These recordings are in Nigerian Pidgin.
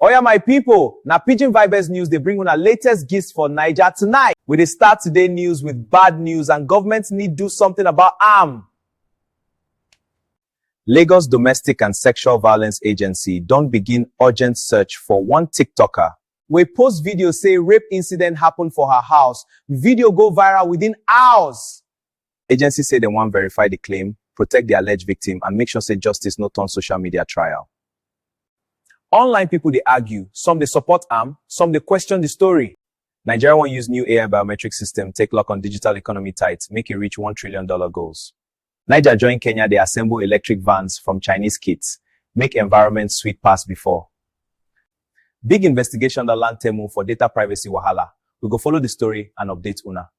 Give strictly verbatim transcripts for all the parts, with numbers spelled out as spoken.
Oya, my people, na Pidgin Vibes News dey bring una latest gist for Naija tonight. We dey start today news with bad news, and government need do something about am. Lagos Domestic and Sexual Violence Agency don begin urgent search for one TikToker wey post video say rape incident happen for her house. Video go viral within hours. Agency say dem wan verify the claim, protect the alleged victim, and make sure say justice no turn social media trial. Online people dey argue, some dey support am, some dey question the story. Nigeria wan use new A I biometric system take lock on digital economy tight, make e reach one trillion dollar goals. Niger join Kenya dey assemble electric vans from Chinese kits, make environment sweet pass before. Big investigation don land Temu for data privacy wahala. We go follow the story and update una.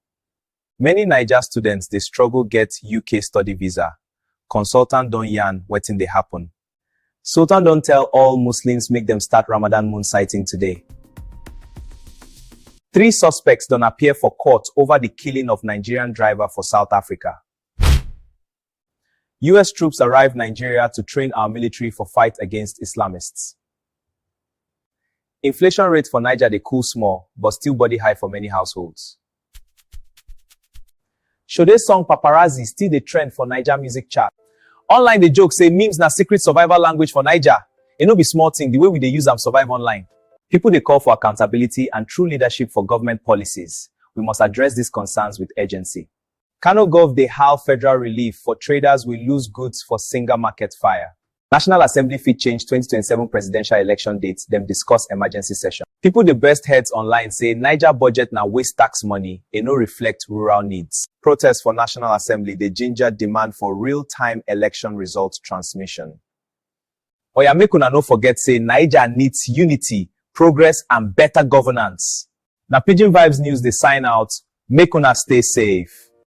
Many Naija students dey struggle get U K study visa. Consultant don yarn wetin dey happen. Sultan don tell all Muslims make dem start Ramadan moon sighting today. Three suspects don appear for court over the killing of Nigerian driver for South Africa. U S troops arrive Nigeria to train our military for fight against Islamists. Inflation rate for Niger dey cool small, but still body high for many households. Sade song Paparazzi still dey trend for Niger music chart. Online dey joke say memes na secret survival language for Niger. E no be small thing the way we dey use am survive online. People dey call for accountability and true leadership for government policies. We must address these concerns with urgency. Kano Gov dey howl federal relief for traders wey lose goods for Singa market fire. National Assembly fit change twenty twenty-seven presidential election date, dem discuss emergency session. People dey burst heads online say Niger budget na waste tax money, e no reflect rural needs. Protests for National Assembly dey ginger demand for real-time election result transmission. Oya, make una no forget say Niger needs unity, progress and better governance. Na Pidgin Vibes News dey sign out. Make una stay safe.